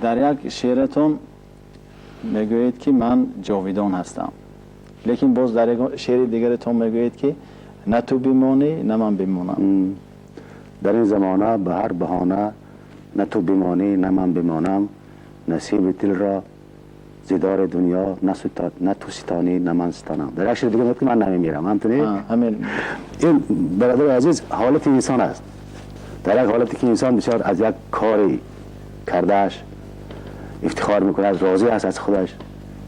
Дар як шеъратон мегӯед, ки ман ҷовидон ҳастам, лекин боз дар як шеъри дигаратон мегӯед, ки на ту бимонӣ, на ман бимонам. Дар ин замона ба ҳар баҳона на ту бимонӣ, на ман бимонам, насиби дилро зи дори дунё на ту ситонӣ, на ман ситонам. Дар як шеъри дига мегӯяд, ки ман намемирам. Ҳамтуне? Ҳамин. Ин, бародари азиз, ҳолати инсон аст. Дар як ҳолате ки инсон бисёр аз як кори кардааш ифтихор мекунад, розӣ аст аз худаш,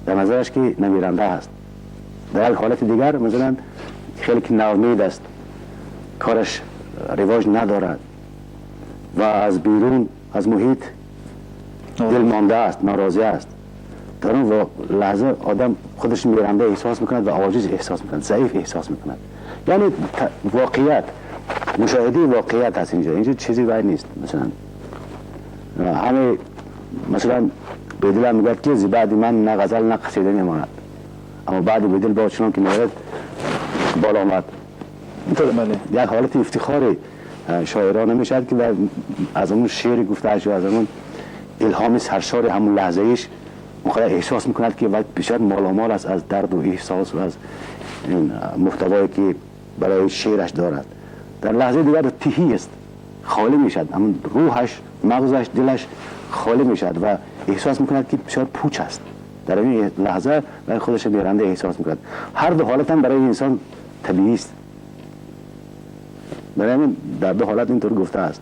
дар назараш ки намиранда аст. Дар як ҳолати дигар, масалан, хеле ки ноумед аст, кораш ривоҷ надорад ва аз берун, аз муҳит дил монда аст, норозӣ аст, дар он лаҳза одам худаш миранда эҳсос мекунад ва оҷиз эҳсос мекунад, заиф эҳсос мекунад. Яъне воқеият, мушоҳидаи воқеият аст инҷо. Инҷо чизе вай нест. Масалан, ҳаме, масалан, Бедил мегӯяд, ки зи баъди ман на ғазал, на қасида мемонад, аммо баъди Бедил бо чунон ки меояд бола омад. Як ҳолати ифтихори шоирона мешавад, ки аз ҳамун шеъри гуфтааш ё аз ҳамун илҳоми саршори ҳамун лаҳзаиш онқадар эҳсос мекунад, ки вай бисёр моломол аст аз дарду эҳсос ва аз муҳтавое, ки барои шеъраш дорад. Дар лаҳзаи дигар тиҳӣ аст, холӣ мешавад, ҳамун рӯҳаш, мағзаш, дилаш холӣ мешавад ва эҳсос мекунад, ки бисёр пуч аст. Дар ин лаҳза вай худаш миранда эҳсос мекунад. Ҳар ду ҳолат ҳам барои инсон табиӣ аст. Барои ҳамин дар ду ҳолат интур гуфтааст.